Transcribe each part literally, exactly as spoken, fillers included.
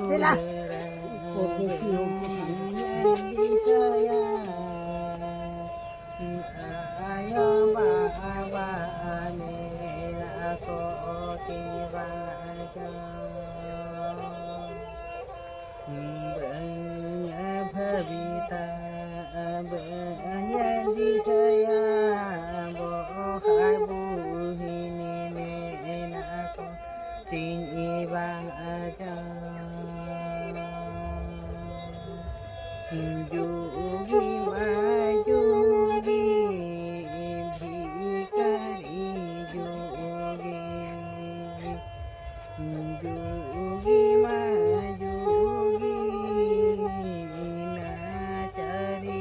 ᱫᱮᱞᱟ᱾ ᱟᱭᱳ ᱵᱟᱵᱟ ᱢᱮᱱᱟᱜ ᱠᱚ ᱛᱤ ᱵᱟᱝ ᱵᱟᱹᱧ ᱵᱷᱟᱵᱤᱛᱟ, ᱵᱟᱹᱧ ᱫᱤᱥᱟᱹᱭᱟ, ᱵᱚᱦᱟ ᱵᱩᱦᱤᱱᱤ ᱢᱮᱱᱟᱜ ᱠᱚ ᱛᱤᱧ ᱵᱟᱝ ᱟᱡᱟᱢ᱾ ᱡᱩᱜᱤ ᱢᱟ ᱡᱩᱜᱤ, ᱵᱷᱤᱠᱟᱨᱤ ᱡᱩᱜᱤ᱾ ᱡᱩᱜᱤ ᱢᱟ ᱡᱩᱜᱤ, ᱱᱟᱪᱟᱨᱤᱭᱟᱹ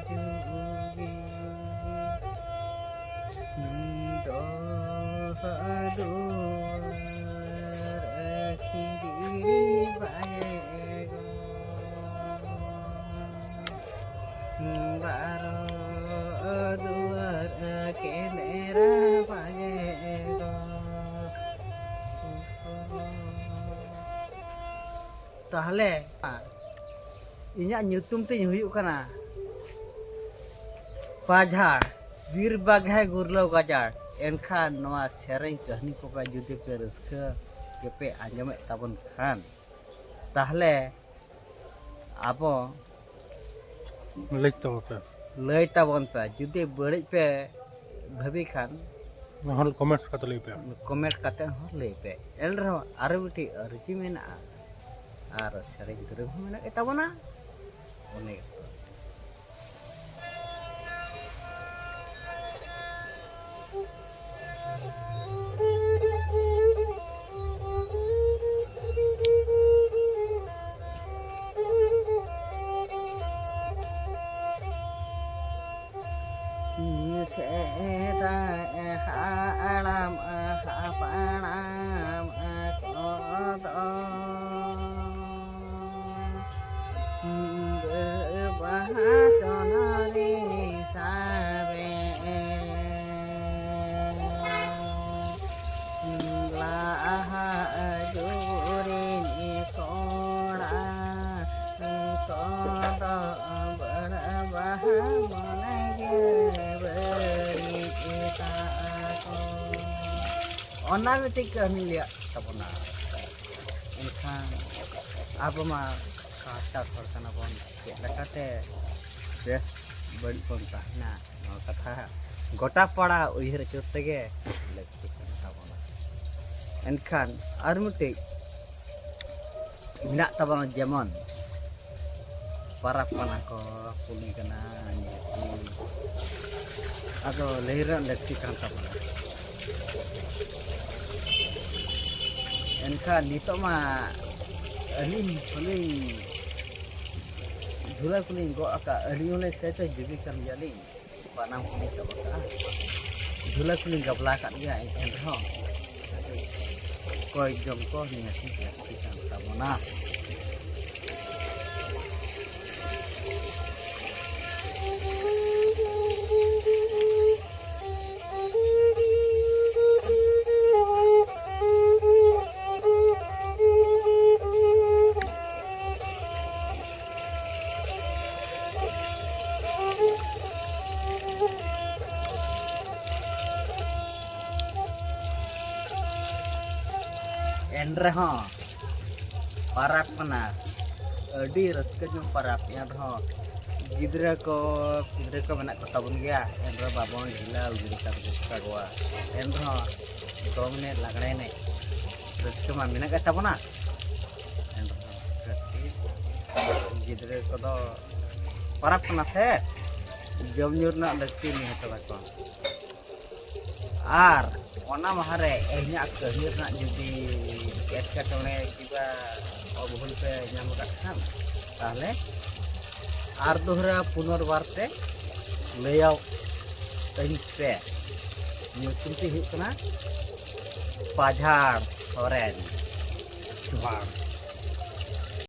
ᱡᱩᱜᱤ᱾ ᱫᱚᱥ ᱫᱩᱣᱟᱹᱨ ᱠᱷᱤᱡᱲᱤ ᱵᱟᱭᱮ ᱜᱚ᱾ ᱵᱟᱨᱚ ᱫᱩᱣᱟᱹᱨ ᱠᱮᱱᱮᱨᱟ ᱵᱟᱭᱮ ᱜᱚ᱾ ᱛᱟᱦᱞᱮ ᱤᱧᱟᱹᱜ ᱧᱩᱛᱩᱢ ᱛᱤᱧ ᱦᱩᱭᱩᱜ ᱠᱟᱱᱟ ᱯᱟᱡᱷᱟᱲ, ᱵᱤᱨ ᱵᱟᱜᱷᱮ ᱜᱩᱨᱞᱟᱹᱣ ᱜᱟᱡᱟᱲ᱾ ᱮᱱᱠᱷᱟᱱ ᱱᱚᱣᱟ ᱥᱮᱨᱮᱧ ᱠᱟᱹᱦᱱᱤ ᱠᱚ ᱯᱮ ᱡᱩᱫᱤ ᱯᱮ ᱨᱟᱹᱥᱠᱟᱹ ᱜᱮᱯᱮ ᱟᱸᱡᱚᱢᱮᱫ ᱛᱟᱵᱚᱱ ᱠᱷᱟᱱ, ᱛᱟᱦᱞᱮ ᱟᱵᱚ ᱞᱟᱹᱭ ᱛᱟᱵᱚᱱ ᱯᱮ᱾ ᱞᱟᱹᱭ ᱛᱟᱵᱚᱱ ᱯᱮ᱾ ᱡᱩᱫᱤ ᱵᱟᱹᱲᱤᱡ ᱯᱮ ᱵᱷᱟᱹᱵᱤ ᱠᱷᱟᱱ, ᱚᱱᱟ ᱦᱚᱸ ᱠᱚᱢᱮᱱᱴ ᱠᱟᱛᱮ ᱞᱟᱹᱭ ᱯᱮ᱾ ᱠᱚᱢᱮᱱᱴ ᱠᱟᱛᱮ ᱦᱚᱸ ᱞᱟᱹᱭ ᱯᱮ᱾ ᱮᱱ ᱨᱮᱦᱚᱸ ᱟᱨᱚ ᱢᱤᱫᱴᱤᱡ ᱟᱹᱨᱡᱤ ᱢᱮᱱᱟᱜᱼᱟ, ᱟᱨ ᱥᱮᱨᱮᱧ ᱫᱩᱨᱟᱹᱝ ᱦᱚᱸ ᱢᱮᱱᱟᱜ ᱜᱮᱛᱟᱵᱚᱱᱟ᱾ ᱚᱱᱮ ᱥᱮᱫᱟᱭ ᱦᱟᱲᱟᱢ ᱦᱟᱯᱲᱟᱢ ᱠᱚᱫᱚ ᱵᱟᱦᱟ ᱪᱚᱱᱚᱨᱤ ᱥᱟᱵᱮ ᱢᱚᱱᱮ ᱜᱮ ᱵᱟᱹᱲᱤᱡ ᱮᱫᱟ ᱠᱚ᱾ ᱚᱱᱟ ᱢᱤᱫᱴᱤᱡ ᱠᱟᱹᱦᱱᱤ ᱞᱟᱹᱭᱟᱜ ᱛᱟᱵᱚᱱᱟ᱾ ᱮᱱᱠᱷᱟᱱ ᱟᱵᱚ ᱢᱟ ᱠᱟᱪᱟ ᱦᱚᱲ ᱠᱟᱱᱟ ᱵᱚᱱ, ᱪᱮᱫ ᱞᱮᱠᱟᱛᱮ ᱵᱮᱥ ᱵᱟᱹᱲᱤᱡ ᱵᱚᱱ ᱛᱟᱦᱮᱱᱟ, ᱱᱚᱣᱟ ᱠᱟᱛᱷᱟ ᱜᱚᱴᱟ ᱯᱟᱲᱟ ᱩᱭᱦᱟᱹᱨ ᱟᱹᱪᱩᱨ ᱛᱮᱜᱮ ᱞᱟᱹᱠᱛᱤ ᱠᱟᱱ ᱛᱟᱵᱚᱱᱟ᱾ ᱮᱱᱠᱷᱟᱱ ᱟᱨ ᱢᱤᱫᱴᱤᱡ ᱢᱮᱱᱟᱜ ᱛᱟᱵᱚᱱᱟ, ᱡᱮᱢᱚᱱ ᱯᱟᱨᱟᱵᱽ ᱠᱟᱱᱟ ᱠᱚ, ᱠᱩᱞᱤ ᱠᱟᱱᱟ, ᱧᱮᱞ ᱠᱚ, ᱟᱫᱚ ᱞᱟᱹᱭ ᱨᱮᱱᱟᱜ ᱞᱟᱹᱠᱛᱤ ᱠᱟᱱ ᱛᱟᱵᱚᱱᱟ᱾ ᱮᱱᱠᱷᱟᱱ ᱱᱤᱛᱚᱜ ᱢᱟ ᱟᱹᱞᱤᱧ ᱦᱚᱸᱞᱤᱧ ᱡᱷᱩᱞᱟᱹ ᱠᱚᱞᱤᱧ ᱜᱚᱜ ᱟᱠᱟᱫ, ᱟᱹᱞᱤᱧ ᱦᱚᱸᱞᱤᱧ ᱥᱮᱴ ᱡᱩᱜᱤ ᱠᱟᱱ ᱜᱮᱭᱟᱞᱤᱧ, ᱵᱟᱱᱟᱢ ᱠᱚᱞᱤᱧ ᱥᱟᱵ ᱟᱠᱟᱫᱼᱟ, ᱡᱷᱩᱞᱟᱹ ᱠᱚᱞᱤᱧ ᱜᱟᱵᱞᱟ ᱟᱠᱟᱫ ᱜᱮᱭᱟ, ᱮᱱᱨᱮᱦᱚᱸ ᱠᱟᱹᱴᱤᱡ ᱠᱚᱭ ᱡᱚᱢ ᱠᱚ ᱱᱤᱦᱟᱹᱛᱤ ᱞᱟᱹᱠᱛᱤ ᱠᱟᱱ ᱛᱟᱵᱚᱱᱟ᱾ ᱮᱱ ᱨᱮᱦᱚᱸ ᱯᱟᱨᱟᱵᱽ ᱠᱟᱱᱟ, ᱟᱹᱰᱤ ᱨᱟᱹᱥᱠᱟᱹ ᱧᱚᱜ ᱯᱟᱨᱟᱵᱽ᱾ ᱮᱱ ᱨᱮᱦᱚᱸ ᱜᱤᱫᱽᱨᱟᱹ ᱠᱚ, ᱜᱤᱫᱽᱨᱟᱹ ᱠᱚ ᱢᱮᱱᱟᱜ ᱠᱚ ᱛᱟᱵᱚᱱ ᱜᱮᱭᱟ, ᱮᱱ ᱨᱮᱦᱚᱸ ᱵᱟᱵᱚᱱ ᱰᱷᱤᱞᱟᱹᱣ ᱜᱤᱰᱤ ᱠᱟᱠᱚᱣᱟ᱾ ᱮᱱ ᱨᱮᱦᱚᱸ ᱫᱚᱝ ᱮᱱᱮᱡ, ᱞᱟᱜᱽᱲᱮ ᱮᱱᱮᱡ ᱨᱟᱹᱥᱠᱟᱹ ᱢᱟ ᱢᱮᱱᱟᱜ ᱜᱮ ᱛᱟᱵᱚᱱᱟ᱾ ᱮᱱ ᱨᱮᱦᱚᱸ ᱠᱟᱹᱴᱤᱡ ᱜᱤᱫᱽᱨᱟᱹ ᱠᱚᱫᱚ ᱯᱟᱨᱟᱵᱽ ᱠᱟᱱᱟ ᱥᱮ, ᱡᱚᱢ ᱧᱩ ᱨᱮᱱᱟᱜ ᱞᱟᱹᱠᱛᱤ ᱱᱤᱦᱟᱹᱛ ᱛᱟᱠᱚ᱾ ᱟᱨ ᱚᱱᱟ ᱢᱟᱦᱟ ᱨᱮ ᱤᱧᱟᱹᱜ ᱠᱟᱹᱢᱤ ᱨᱮᱱᱟᱜ ᱡᱩᱫᱤ ᱮᱴᱠᱮᱴᱚᱬᱮ ᱠᱤᱝᱵᱟ ᱚᱵᱷᱩᱞ ᱯᱮ ᱧᱟᱢ ᱟᱠᱟᱫ ᱠᱷᱟᱱ, ᱛᱟᱦᱚᱞᱮ ᱟᱨ ᱫᱚᱦᱲᱟ ᱯᱩᱱᱚᱨᱵᱟᱨ ᱛᱮ ᱞᱟᱹᱭᱟᱹᱧ ᱯᱮ᱾ ᱧᱩᱛᱩᱢ ᱛᱤᱧ ᱦᱩᱭᱩᱜ ᱠᱟᱱᱟ ᱯᱟᱡᱷᱟᱲ ᱥᱚᱨᱮᱱ᱾ ᱡᱚᱦᱟᱨ᱾